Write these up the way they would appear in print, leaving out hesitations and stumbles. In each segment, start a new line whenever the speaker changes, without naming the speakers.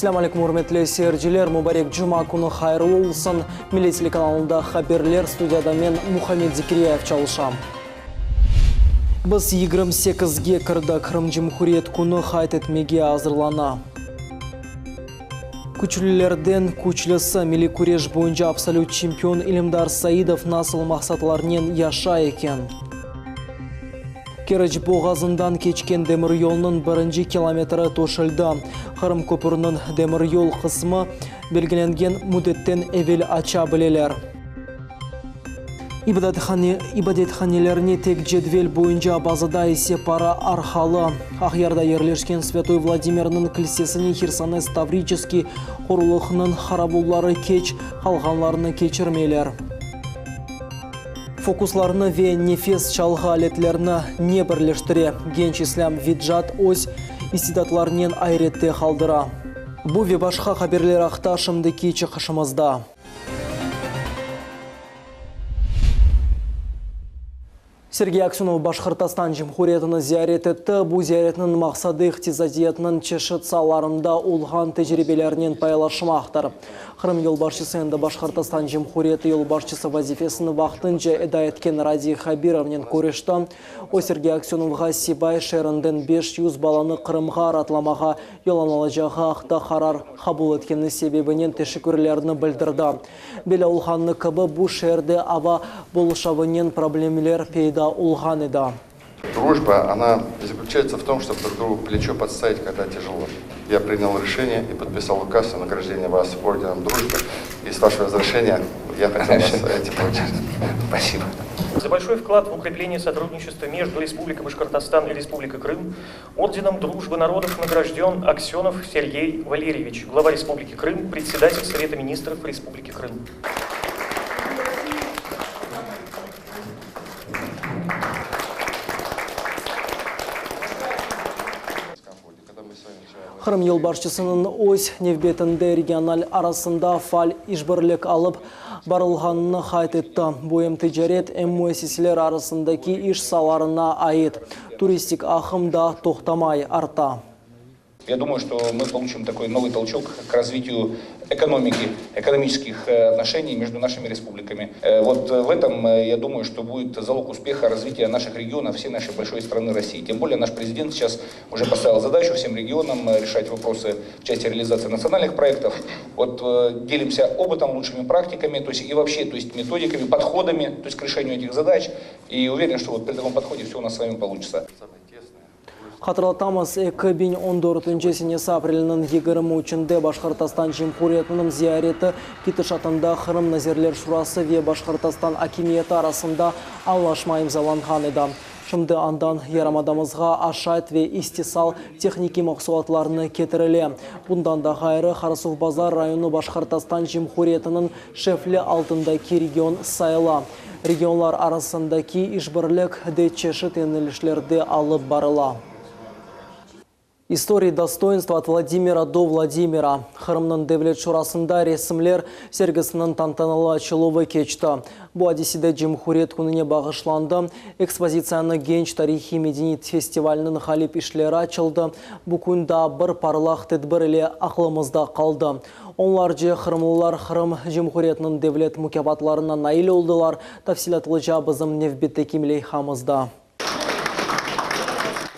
Selâm aleyküm, ürmetli seyirciler! Mubarek cuma künü hayırlı olsun! Millet telekanalında haberler, studiyada men, Muhammed Zekiryayev, çalışam. Biz 28-ge kirdik, Qırım Cumhuriyet Künü qayd etmege azırlana. Küçlülerden küçlüsi, milliy küreş boyunca absolüt çempion İlimdar Saidov nasıl maqsatlarnen yaşay eken? Keriç boğazından keçken demiryolnıñ birinci kilometri töşeldi. Qırım köpüriniñ demiryol qısmı belgilengen müddetten evel aça bileler. İbadethanelerine tek cedvel boyunca, bazıda ise para arqalı. Aqyarda yerleşken Svâtoy Vladimirniñ kilsesine Hersones Tavriçeskiy qorulıqnıñ qaravulları keç qalğanlarnı keçirmeyler. Fokuslarnı ve nefes çalğı aletlerini ne birleştire? Genç İslâm Vidjat öz istidatlarınen ayrette qaldıra. Bu ve başqa haberler aqta şimdiki çıqışımızda. Sergey Aksönov Başqırtostan Cumhuriyetini ziyaret etti. Bu ziyaretniñ maqsadı iqtisadiyatnıñ çeşit saalarında olğan tecribelernen paylaşmaqtır. Qırım yolbaşçısı endi Başqırtostan Cumhuriyeti yolbaşçısı vazifesini vaqtınca eda etken Radiy Habirovnen körüşti. O, Sergey Aksönovğa Sibay şeerinden 500 balanı Qırımğa ratlamağa yollanılacağı aqta qarar qabul etkeni sebebinen teşekkürlerini bildirdi. Belli olğanı kibi, bu şeerde ava buluşavınen problemler peyda olğan edi.
Дружба, она заключается в том, чтобы друг другу плечо подставить, когда тяжело. Я принял решение и подписал указ о награждении вас орденом Дружбы. И с вашего разрешения я хотел вас этим получить.
Спасибо.
За большой вклад в укрепление сотрудничества между Республикой Башкортостан и Республикой Крым орденом Дружбы народов награжден Аксенов Сергей Валерьевич, глава Республики Крым, председатель Совета министров Республики Крым.
Qırım yolbaşçısınıñ öz nevbetinde regional arasında faal işbirlik alıp barılğanını qayd etti. Bu em ticaret, em müessiseler arasındaki iş saalarına ait. Turistik aqım da toqtamay arta.
Я думаю, что мы получим такой новый толчок к развитию экономики, экономических отношений между нашими республиками. Вот в этом, я думаю, что будет залог успеха развития наших регионов, всей нашей большой страны России. Тем более наш президент сейчас уже поставил задачу всем регионам решать вопросы в части реализации национальных проектов. Вот делимся опытом, лучшими практиками, то есть и вообще, то есть методиками, подходами, то есть к решению этих задач. И уверен, что вот при таком подходе все у нас с вами получится.
Hatırlatamız, 2014 senesi apreliniñ 23-nde Başqırtostan Cumhuriyetiniñ ziyareti ketişatında Qırım Nazirler Şurası ve Başqırtostan akimiyeti arasında añlaşma imzalanğan edi. Şimdi andan yarımadamızğa aşayt ve istisal tehnikiy mahsulatlarını ketirile. Bundan da ğayrı, Qarasuvbazar rayonı Başqırtostan Cumhuriyetiniñ şefli altındaki region sayıla. Regionlar arasındaki işbirlik de çeşit yönelişlerde alıp barıla. Истории достоинства от Владимира до Владимира. Qırımnıñ Devlet Şurasında resimler sergisiniñ tantanalı açıluvı keçti. Bu adise de Cumhuriyet kününe bağışlandı. Ekspozitsiyanı Genç tarihiy-medeniy festivaliniñ ğalip işleri açıldı. Bu kün daa bir parlaq tedbir ile aqlımızda qaldı. Onlarca qırımlılar Qırım Cumhuriyetiniñ devlet mukâfatlarına nail oldılar. Tafsilâtlıca bizim nevbetteki leyhamızda.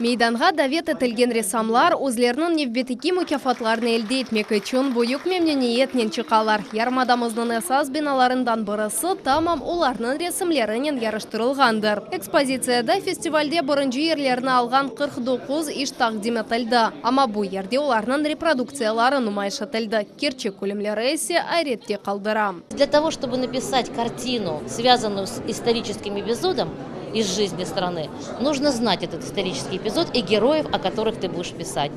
Meydanğa davet etilgen ressamlar özleriniñ nevbeteki mukâfatlarını elde etmek içün büyük memnüniyetnen çıqalar. Yarımadamıznıñ esas binalarından birisi tamam olarnıñ resimlerinen yaraştırılğandır. Ekspozitsiyada festivalde birinci yerlerni alğan 49 iş taqdim etildi. Amma bu yerde olarnıñ reproduktsiyaları numayış etildi, kerçek kölemleri ise ayrette qaldıra.
Для того, чтобы написать картину, связанную с историческим эпизодом из жизни страны, нужно знать этот исторический эпизод и героев, о которых ты будешь писать.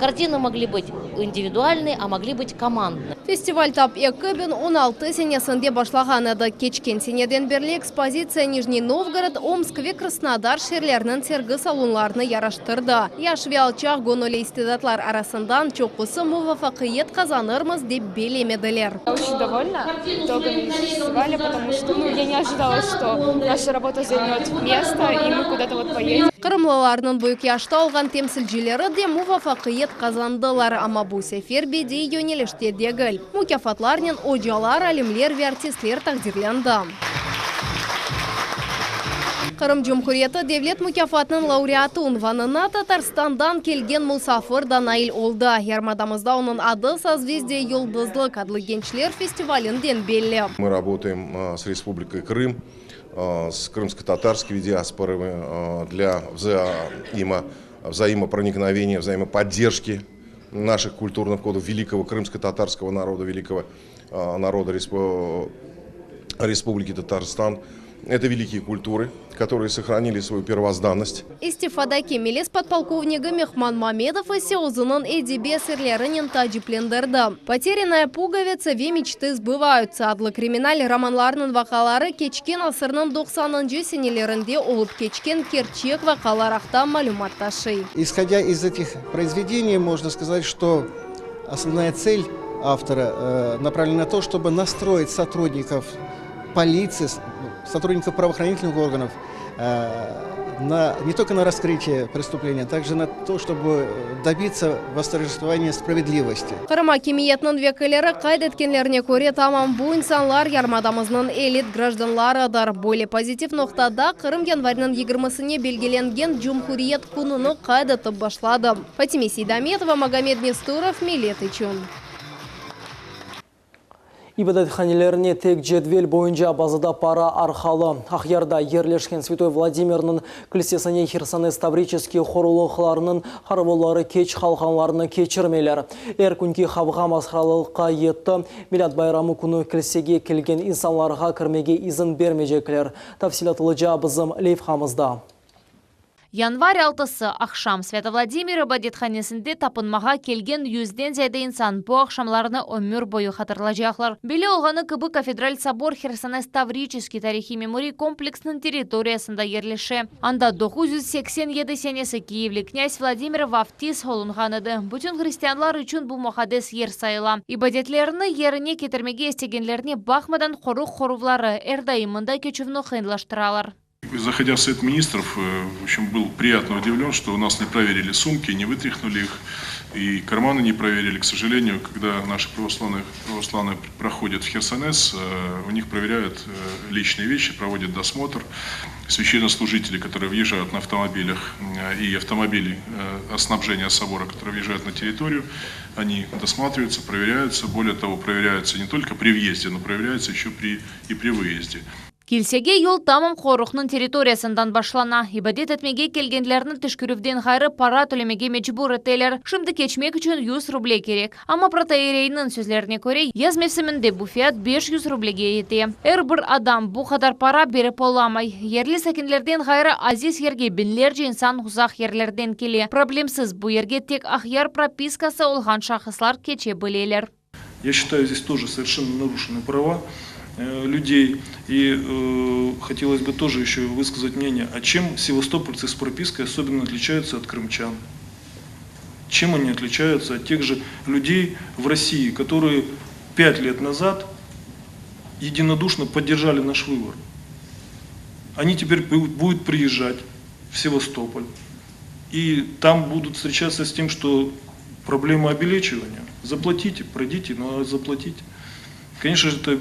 Картины могли быть индивидуальные, а могли быть командные.
Festival tap 2016 senesinde başlağan edi. Keçken seneden berli ekspozitsiya Nijniy Novgorod, Omsk ve Krasnodar şeerleriniñ sergi salonlarını yaraştırdı. Yaş ve alçaq göñülli istidatlar arasından çoqusı muvafaqiyet qazanırmız dep belemediler.
Я очень довольна итогами фестиваля, потому что, ну, я не ожидала, что наша работа займет место и мы куда-то вот поедем.
Qırımlılarnıñ büyük yaşta olğan temsilcileri de muvafaqiyet qazandılar, amma bu sefer bediiy yönelişte degil. Mukâfatlarnen ocalar, alimler ve artistler taqdirlendi. Qırım Cumhuriyeti Devlet mukâfatınıñ laureatı unvanına Tatarstandan kelgen musafir da nail oldı. Yarımadamızda onıñ adı Sozvezdiye Yıldızlık adlı gençler festivalinden belli.
Мы работаем с Республикой Крым, с крымско-татарскими диаспорами для взаимопроникновения, взаимоподдержки наших культурных кодов великого крымско-татарского народа, великого народа Республики Татарстан. Это великие культуры, которые сохранили свою первозданность.
İstifadaki milis podpolkovnigi Mehman Mamedov ise özüniñ edebiy eserlerinen taaciplendirdi. Poteryanaya pugovitsa ve Meçtı sbıvayutsa adlı kriminal romanlarınıñ vaqiaları keçken asırnıñ doqsanıncı senelerinde olıp keçken kerçek vaqialar aqta malümat taşıy.
Исходя из этих произведений, можно сказать, что основная цель автора направлена на то, чтобы настроить сотрудников полиции, сотрудников правоохранительных органов на, не только на раскрытие преступления, а также на то, чтобы добиться восторжествования справедливости.
Qırım akimiyetiniñ vekilleri qayd etkenlerine köre, tamam bu insanlar yarımadamıznıñ elit grajdanlarıdır. Böyle pozitiv noqtada Qırım yanvarniñ yigirmisine belgilengen Cumhuriyet kününi qayd etip başladı. Fatime Seydametova, Magomed Nesturov, Millet içün.
İbadethanelerine tek cedvel boyunca bazıda para arqalı. Aqyarda yerleşken Svetoy Vladimirniñ kilsesine Hersones Tavriçeskiy qorulıqlarınıñ qaravulları keç qalğanlarnı keçirmeyler. Er künki qavğa masqaralıqqa yetti. Milât bayramı künü kilsege kelgen insanlarğa kirmege izin bermeycekler. Tafsilâtlıca bizim leyhamızda.
Yanvar altısı, aqşam, Svâto-Vladimir ibadethanesinde tapınmağa kelgen yüzden ziyade insan bu aqşamlarnı ömür boyu hatırlacaqlar. Belli olğanı kibi, kafedral sobor Hersones Tavriçeskiy tarihiy-memoriy kompleksniñ territoriyasında yerleşe. Anda 987 senesi Kiyevli knâz Vladimir vaftiz olunğan edi. Bütün hristianlar içün bu muqaddes yer sayıla. İbadetlerini yerine ketirmege istegenlerine baqmadan qoruq qoruvları er daim mında keçüvni qıyınlaştıralar.
Заходя в Совет Министров, в общем, был приятно удивлен, что у нас не проверили сумки, не вытряхнули их, и карманы не проверили. К сожалению, когда наши православные, православные проходят в Херсонес, у них проверяют личные вещи, проводят досмотр. Священнослужители, которые въезжают на автомобилях и автомобили снабжения собора, которые въезжают на территорию, они досматриваются, проверяются. Более того, проверяются не только при въезде, но проверяются еще при, и при выезде.
Kilsege yol tamam qoruqnıñ territoriyasından başlana. İbadet etmege kelgenlerni teşkerüvden ğayrı para tölemege mecbur eteler. Şimdi keçmek içün 100 ruble kerek. Amma protoiyereyniñ sözlerine köre, yaz mevsiminde bu fiyat 500 rublege yete. Er bir adam bu qadar para berip olamay. Yerli sakinlerden ğayrı aziz yerge biñlerce insan uzaq yerlerden kele. Problemsiz bu yerge tek Aqyar propiskası olğan şahıslar keçe bileler.
Я считаю, здесь тоже совершенно нарушены права людей. И хотелось бы тоже еще высказать мнение, а чем севастопольцы с пропиской особенно отличаются от крымчан? Чем они отличаются от тех же людей в России, которые 5 лет назад единодушно поддержали наш выбор? Они теперь будут приезжать в Севастополь, и там будут встречаться с тем, что проблема обилечивания. Заплатите, пройдите, но заплатите. Конечно же, это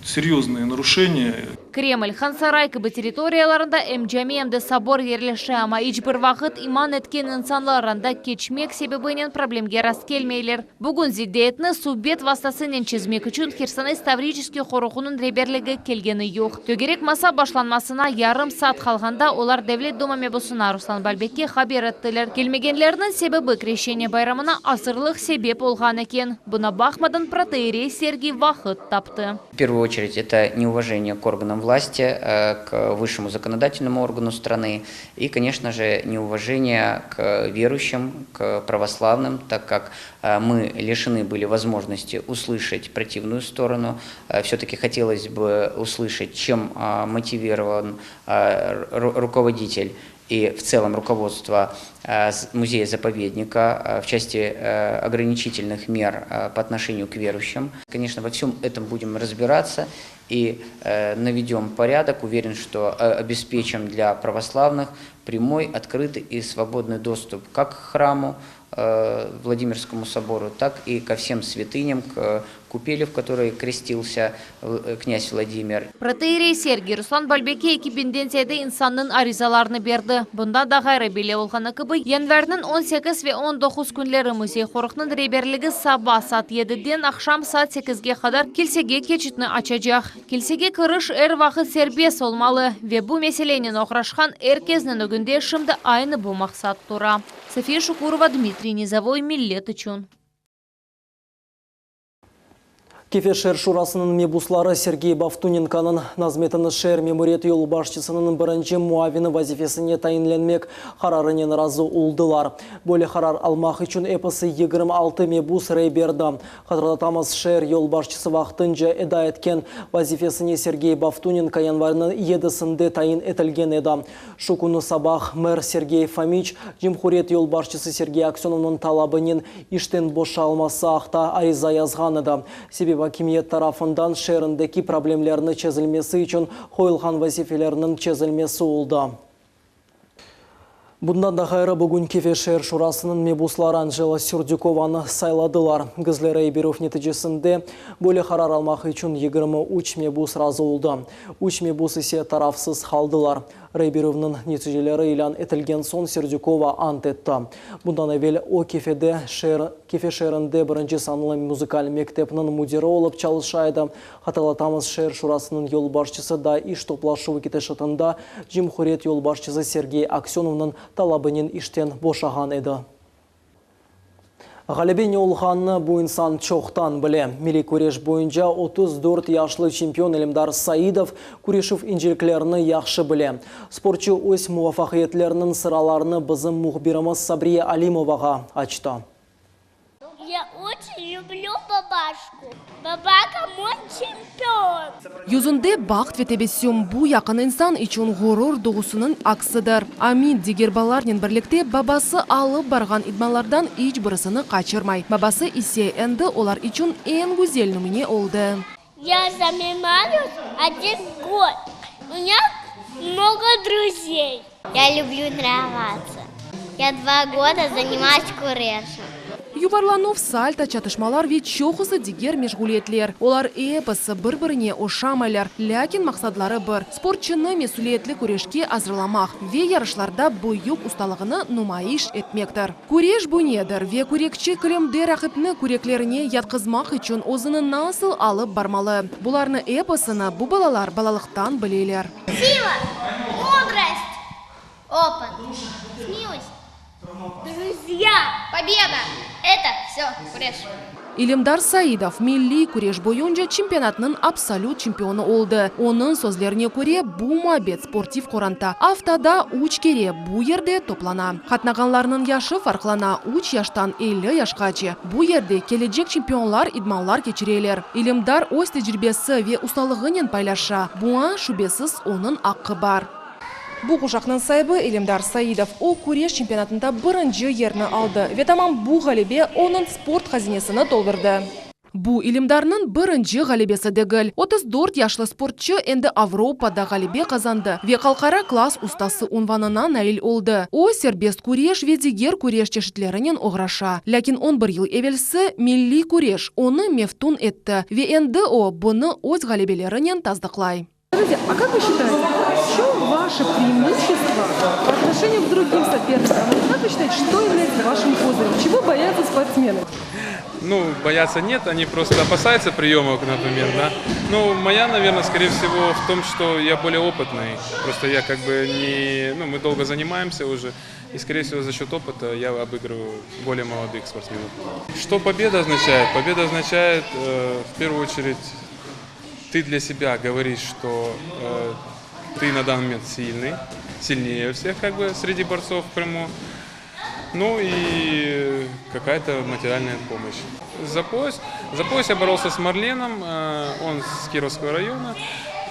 серьезные нарушения.
Kreml, Hansaray kibi territoriyalarında em cami em de sobor yerleşe, amma iç bir vaqıt iman etken insanlar anda keçmek sebebinen problemge rastkelmeyler. Bugün ziddiyetni subet vastasınen çezmek içün Hersones Tavriçeskiy qoruğınıñ reberligi kelgeni yoq. Tögerek masa başlanmasına yarım saat qalğanda olar Devlet Duma mebusına Ruslan Balbekke haber ettiler. Kelmegenleriniñ sebebi Kreşeniye bayramına azırlıq sebep olğan eken. Buña baqmadan protoiyerey Sergiy vaqıt taptı.
В первую очередь это неуважение к органам власти, к высшему законодательному органу страны и, конечно же, неуважение к верующим, к православным, так как мы лишены были возможности услышать противную сторону. Все-таки хотелось бы услышать, чем мотивирован руководитель и в целом руководство. Музея-заповедника в части ограничительных мер по отношению к верующим. Конечно, во всем этом будем разбираться и наведем порядок. Уверен, что обеспечим для православных прямой, открытый и свободный доступ как к храму, Владимирскому собору, так и ко всем святыням, к купели, в которой крестился князь Владимир.
Протоиерей Сергий Ruslan Balbekke 2000-den ziyade insannıñ arizalarını berdi. Bundan da ğayrı, belli olğanı kibi, yanvarniñ 18 ve 19 künleri müzey-qoruqnıñ reberligi saba saat yediden aqşam saat sekizge qadar kilsege keçitni açacaq. Kilsege kiriş er vaqıt serbest olmalı ve bu meselenen oğraşqan er kesniñ ögünde şimdi aynı bu maqsat tura. Safiye Şukurova, Dmitriy Nizovoy, Millet içün.
Kefe şeer şurasınıñ mebusları Sergey Bovtunenkonıñ Nazmetini şeer memuriyeti yolbaşçısınıñ birinci muavini vazifesine tayinlenmek qararınen razı oldılar. Böyle qarar almaq içün episi 26 mebus rey berdi. Hatırlatamız, şeer yolbaşçısı vaqtınca eda etken vazifesine Sergey Bovtunenko yanvarniñ yedisinde tayin etilgen edi. Şu künü sabah mer Sergey Fomiç, cumhuriyet yolbaşçısı Sergey Aksönovnıñ talabınen işten boşalması aqta ariza yazğan edi. Sebep akimiyet tarafından şeerindeki problemlerni çezilmesi içün qoyulğan vazifelerniñ çezilmesi oldı. Bundan da ğayrı, bugün Kefe şeer şurasınıñ mebusları Anjela Serdükovanı sayladılar. Gizli rey berüv neticesinde böyle qarar almaq içün 23 mebus razı oldı. Üç mebus ise tarafsız qaldılar. Rey berüvniñ neticeleri ilân etilgen soñ Serdükova ant etti. Bundan evel o Kefede şeer Kefe şeerinde birinci sanlı muzıkal mektepniñ müdiri olıp çalışa edi. Hatırlatamız, şeer şurasınıñ yolbaşçısı da iş toplaşuvı ketişatında cumhuriyet yolbaşçısı Sergey Aksönovnıñ talabınen işten boşağan edi. Ğalebe ne olğanını bu insan çoqtan bile. Milliy küreş boyunca 34 yaşlı çempion Elimdar Saidov küreşüv inceliklerini yahşı bile. Sportçu öz muvafaqiyetleriniñ sıralarını bizim mühbirimiz Sabriye Alimovağa açtı.
Ya oçün lüblü babaşku. Babaka moy çempion.
Yüzünde baht ve tebessüm, bu yaqın insan içün ğurur duğusınıñ aksidir. Amit diger balalarnen birlikte babası alıp barğan idmanlardan iç birisini qaçırmay. Babası ise endi olar içün eñ güzel nümüne oldı.
Ya zaнимаюсь один год. У меня много друзей. Я люблю тренироваться. Я два года занимаюсь курешем.
Yuvarlanuv, salto, çatışmalar ve çoqusı diger meşğuliyetler. Olar episi bir-birine oşamaylar, lâkin maqsadları bir, sportçunı mesüliyetli küreşke azırlamaq ve yarışlarda büyük ustalığını numayış etmektir. Küreş bu nedir ve kürekçi kilimde raqipni küreklerine yatqızmaq içün özüni nasıl alıp barmalı? Bularnı episini bu balalar balalıqtan bileler.
Sila, mudrost, opıt, smilost, druzya, pobeda, eto vsö kureş.
İlimdar Saidov milliy küreş boyunca çempionatnıñ absolüt çempionı oldı. Onıñ sözlerine köre, bu muabbet sportiv qoranta aftada üç kere bu yerde toplana. Qatnağanlarnıñ yaşı farqlana, üç yaştan 50 yaşqace. Bu yerde kelecek çempionlar idmanlar keçireler. İlimdar öz tecribesi ve ustalığınen paylaşa, buña, şübesiz, onıñ aqqı bar. Bu quşaqnıñ saibi İlimdar Saidov. O, küreş çempionatında birinci yerni aldı ve tamam bu ğalebe onıñ sport hazinesini toldurdı. Bu İlimdarnıñ birinci ğalebesi degil. 34 yaşlı sportçı endi Avropada ğalebe qazandı ve halqara klass ustası unvanına nail oldı. O, serbest küreş ve diger küreş çeşitlerinen oğraşa. Lâkin on bir yıl evelsi milliy küreş onı meftun etti ve endi o, bunı öz ğalebelerinen tasdıqlay. Скажите, а как вы считаете, в чем ваше преимущество по отношению к другим соперникам? Вот как вы считаете, что является вашим козырем? Чего боятся спортсмены?
Ну, бояться нет, они просто опасаются приемов, например, да. Ну, моя, наверное, скорее всего, в том, что я более опытный. Просто я как бы не... Ну, мы долго занимаемся уже, и, скорее всего, за счет опыта я обыгрываю более молодых спортсменов. Что победа означает? Победа означает, э, в первую очередь, ты для себя говоришь, что э, ты на данный момент сильный, сильнее всех как бы среди борцов в Крыму. Ну и какая-то материальная помощь. За пояс. За пояс я боролся с Марленом, э, он с Кировского района,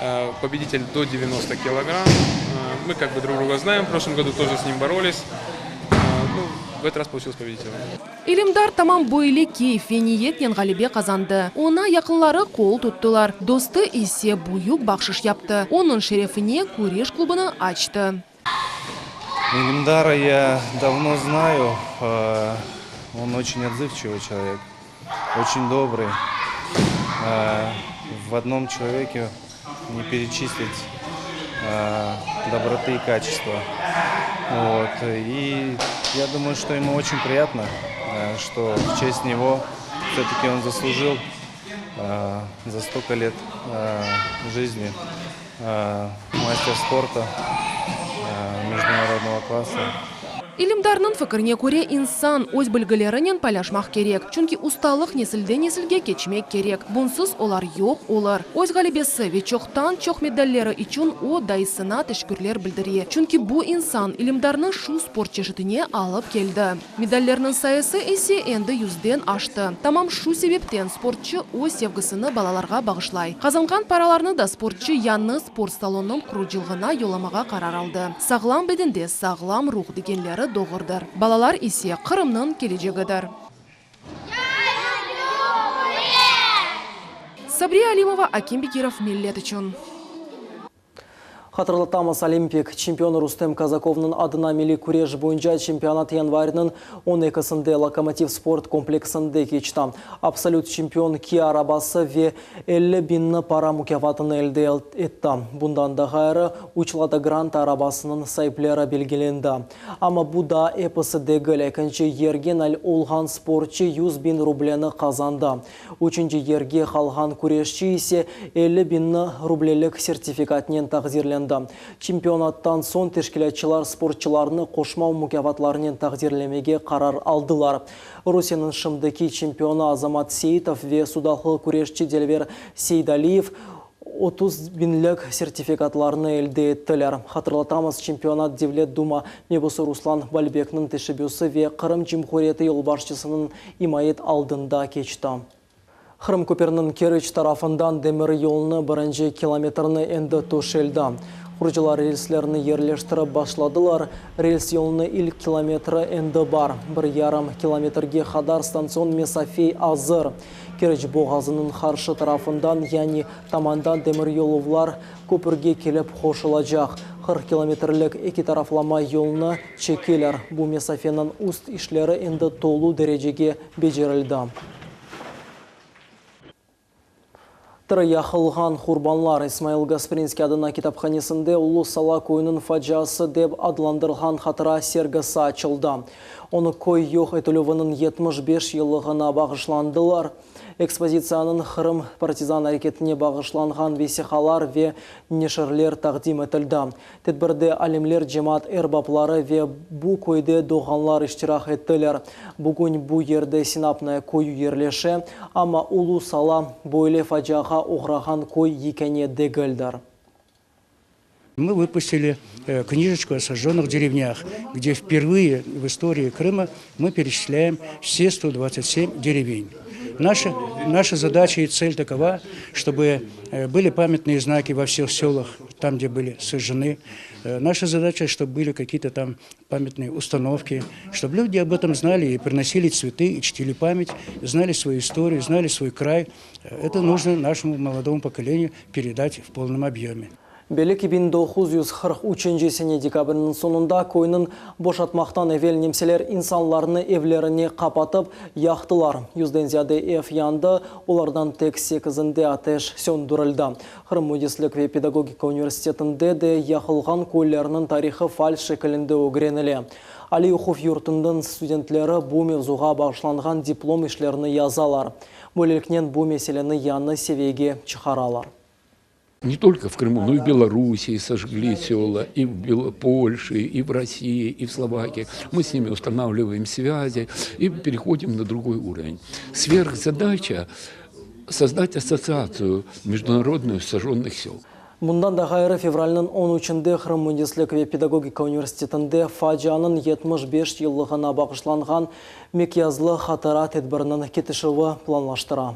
э, победитель до 90 килограмм. Э, мы как бы друг друга знаем, в прошлом году тоже с ним боролись. В этот раз получилось победить его.
İlimdar tamam böyle keyf ve niyetnen ğalebe qazandı. Oña yaqınları qol tuttılar, dostu ise büyük bahşış yaptı, onıñ şerefine küreş klubını açtı.
Ilimdara я давно знаю, он очень отзывчивый человек, очень добрый. В одном человеке не перечислить доброты и качества. Вот. И я думаю, что ему очень приятно, что в честь него все-таки он заслужил за столько лет жизни мастер спорта международного класса.
İlimdarnıñ fikrine köre, insan öz bilgilerinen paylaşmaq kerek, çünki ustalıq nesilden nesilge keçmek kerek, bunsız olar yoq olur. Öz ğalebesi ve çoqtan-çoq medalleri içün o, dayısına teşekkürler bildire, çünki bu insan İlimdarnı şu sport çeşitine alıp keldi. Medallerniñ sayısı ise endi yüzden aştı. Tamam şu sebepten sportçı öz sevgisini balalarğa bağışlay. Qazanğan paralarnı da sportçı yañı sport salonınıñ qurucılığına yollamağa qarar aldı. Sağlam bedende sağlam ruh degenleri doğrudır. Balalar ise Qırımnıñ kelecegidir. Sabriye Alimova, Akim Bekirov, Millet içün.
Hatırlatamız, Olimpik çempionı Rustem Kazakovnıñ adına milliy küreş boyunca çempionat yanvarniñ on ekisinde Lokomotiv sport kompleksinde keçti. Absolüt çempion Kia arabası ve 50 biñni para mukâfatını elde etti. Bundan da ğayrı, üç Lada Granta arabasınıñ saipleri belgilendi. Amma bu daa episi degil, ekinci yerge nail olğan sportçı 100 biñ rubleni qazandı. Üçünci yerge qalğan küreşçi ise 50 biñni rublelik sertifikatnen taqdirlendi. Çempionattan soñ teşkilâtçılar sportçılarnı qoşma mukâfatlarnen taqdirlemege qarar aldılar. Rusiyeniñ şimdiki çempionı Azamat Seitov ve sudaqlı küreşçi Delver Seydaliyev 30 biñlik sertifikatlarnı elde ettiler. Hatırlatamız, çempionat Devlet Duma mebusı Ruslan Balbekniñ teşebbüsi ve Qırım Cumhuriyeti yolbaşçısınıñ imayet aldında keçti. Qırım köpüriniñ Keriç tarafından demiryolnı birinci kilometrini endi töşeldi. Qurucılar relslerni yerleştirip başladılar. Rels yolunı ilk kilometri endi bar. Bir yarım kilometrge qadar stantsion mesafe azır. Keriç boğazınıñ qarşı tarafından, yani Tamandan demiryoluvlar köpürge kelip qoşulacaq. 40 kilometrlik eki taraflama yolnı çekeler. Bu mesafeniñ üst işleri endi tolu derecege becerildi. Tiri yaqılğan qurbanlar İsmail Gasprinskiy adına kitaphanesinde Ulu Sala köyüniñ faciası dep adlandırılğan hatıra sergisi açıldı. Onı köy yoq etilüviniñ 75 yıllığına bağışlandılar. Ekspozitsiyanıñ Qırım partizan areketine bağışlanğan vesiqalar ve neşirler taqdim etildi. Tedbirde alimler, cemaat erbapları ve bu köyde doğğanlar iştirak ettiler. Bugün bu yerde Sinapnaya köyü yerleşe, amma Ulu Sala böyle faciağa oğrağan köy yekâne degildir.
Мы выпустили э, книжечку о сожженных деревнях, где впервые в истории Крыма мы перечисляем все 127 деревень. Наша, наша задача и цель такова, чтобы э, были памятные знаки во всех селах, там, где были сожжены. Э, наша задача, чтобы были какие-то там памятные установки, чтобы люди об этом знали и приносили цветы, и чтили память, знали свою историю, знали свой край. Это нужно нашему молодому поколению передать в полном объеме.
Belli ki, 1943 sene dekabrniñ soñunda köyniñ boşatmaqtan evel nemseler insanlarnı evlerine qapatıp yaqtılar. Yüzden ziyade ev yandı, olardan tek sekizinde ateş söndürildi. Qırım müendislik ve pedagogika universitetinde de yaqılğan köylerniñ tarihı faal şekilinde ögrenile. Aliy oquv yurtınıñ studentleri bu mevzuğa bağışlanğan diplom işlerini yazalar. Böyleliknen bu meseleni yañı seviyege çıqaralar.
Не только в Крыму, но и в Белоруссии сожгли села, и в Польше, и в России, и в Словакии. Мы с ними устанавливаем связи и переходим на другой уровень. Сверхзадача – создать ассоциацию международную сожженных сел.
Bundan da ğayrı fevralniñ 13-nde Qırım müendislik ve pedagogika universitetinde facianıñ 75 yıllığına bağışlanğan miqyaslı hatıra tedbiriniñ ketişüvi planlaştıra.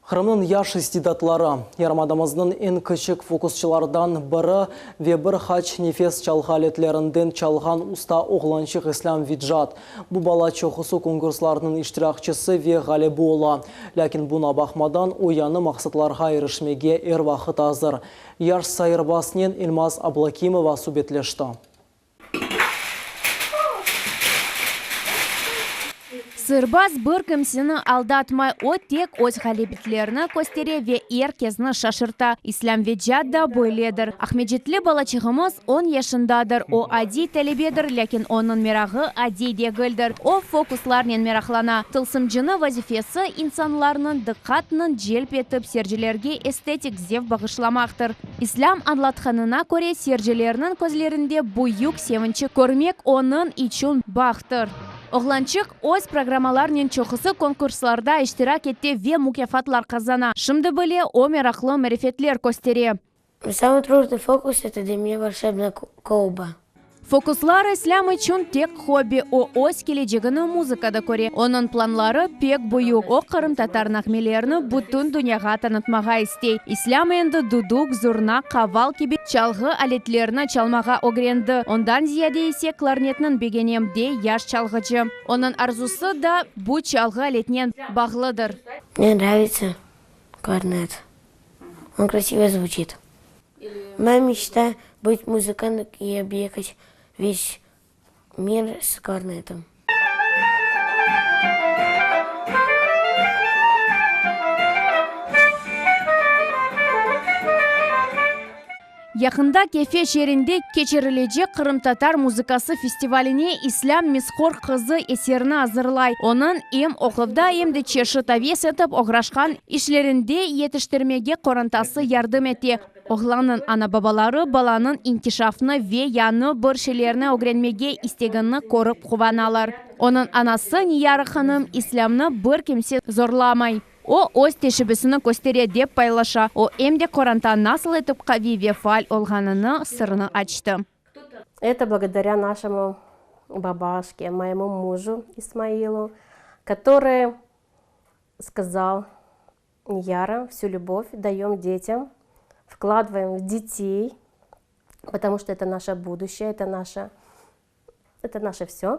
Qırımnıñ yaş istidatları, yarımadamıznıñ eñ kiçik fokusçılardan biri ve bir qaç nefes çalğı aletlerinden çalğan usta oğlançıq İslâm Vicat. Bu bala çoqusı konkurslarnıñ iştirakçisi ve ğalibi ola. Lâkin buña baqmadan, o yañı maqsatlarğa irişmege er vaqıt azır. Yaş sayırbasnen Elmaz Ablâkimova subetleşti.
Sırbaz bir kimseni aldatmay, o tek öz ğalebitlerini köstere ve er kesni şaşırta. İslâm Vecat da böyledir. Aqmescitli balaçığımız on yaşındadır. O adiy talebedir, lâkin onıñ merağı adiy degildir. O fokuslarnen meraqlana. Tılsımcını vazifesi, insanlarnıñ diqqatını celp etip, seyircilerge estetik zevq bağışlamaqtır. İslâm añlatqanına köre, seyircilerniñ közlerinde büyük sevinçi körmek onıñ içün bahtır. Oğlançıq öz programmalarnen çoqusı konkurslarda iştirak ete ve mukâfatlar qazana. Şimdi bile o meraqlı marifetler köstere.
Samıy trudnıy fokus, eto dlâ menya volşebnaya kolba.
Fokuslar İslâm içün tek hobbi, o öz kelecegini muzıkada köre. Onıñ planları pek büyük, o qırımtatar nağmelerini bütün dünyağa tanıtmağa istey. İslâm endi duduk, zurna, qaval kibi çalğı aletlerini çalmağa ögrendi, ondan ziyade ise klarnetniñ begenem, dey yaş çalğıcı. Onıñ arzusı da bu çalğı aletinen bağlıdır.
Mne nravitsâ klarnet, on krasivo zvuçit. Moya meçta bıt muzıkant i ob'ehat ves mir s klarnetom.
Yaqında Kefe şeerinde keçirilecek qırımtatar muzıkası festivaline İslâm Mishor qızı eserini azırlay. Onıñ em oquvda, em de çeşit aves etip oğraşqan işlerinde yetiştirmege qorantası yardım ete. Oğlannıñ ana-babaları balanıñ inkişafını ve yañı bir şeylerni ögrenmege istegini körip quvanalar. Onıñ anası Niyara hanım İslâmnı bir kimse zorlamay. O, öz teşebbüsini köstere, dep paylaşa. O, em de qoranta nasıl etip qaviy ve faal olğanını sırını açtı.
Eto blagodarâ naşemu babaşke, moyemu muju İsmailu, kotorıy skazal, Niyara, vsü lübov dayom detyam, vkladvaem v detey, potomu çto eto naşe buduşçee, eto naşa Eto naşe vsö.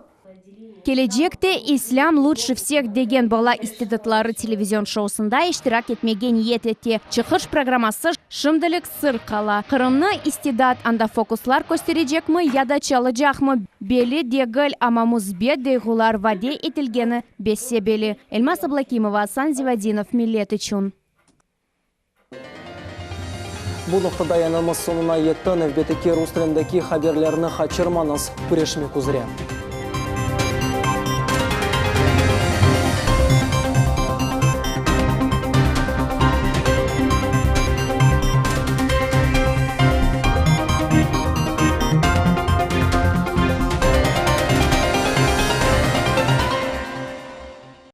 Kelecekte İslâm lutşe vseh degen bala istidatları televizion şousında iştirak etmege niyet ete. Çıqış programması şimdilik sır qala. Qırımnı istidat anda fokuslar kösterecekmi ya da çalacaqmı, belli degil, amma müsbet duyğular vade etilgeni bese-belli. Elmaz Ablâkimova, Asan Zivadinov, Millet içün.
Bu noqtada yayınımız soñuna yetti. Nevbetteki rus tilindeki haberlerni qaçırmañız. Körüşmek üzre.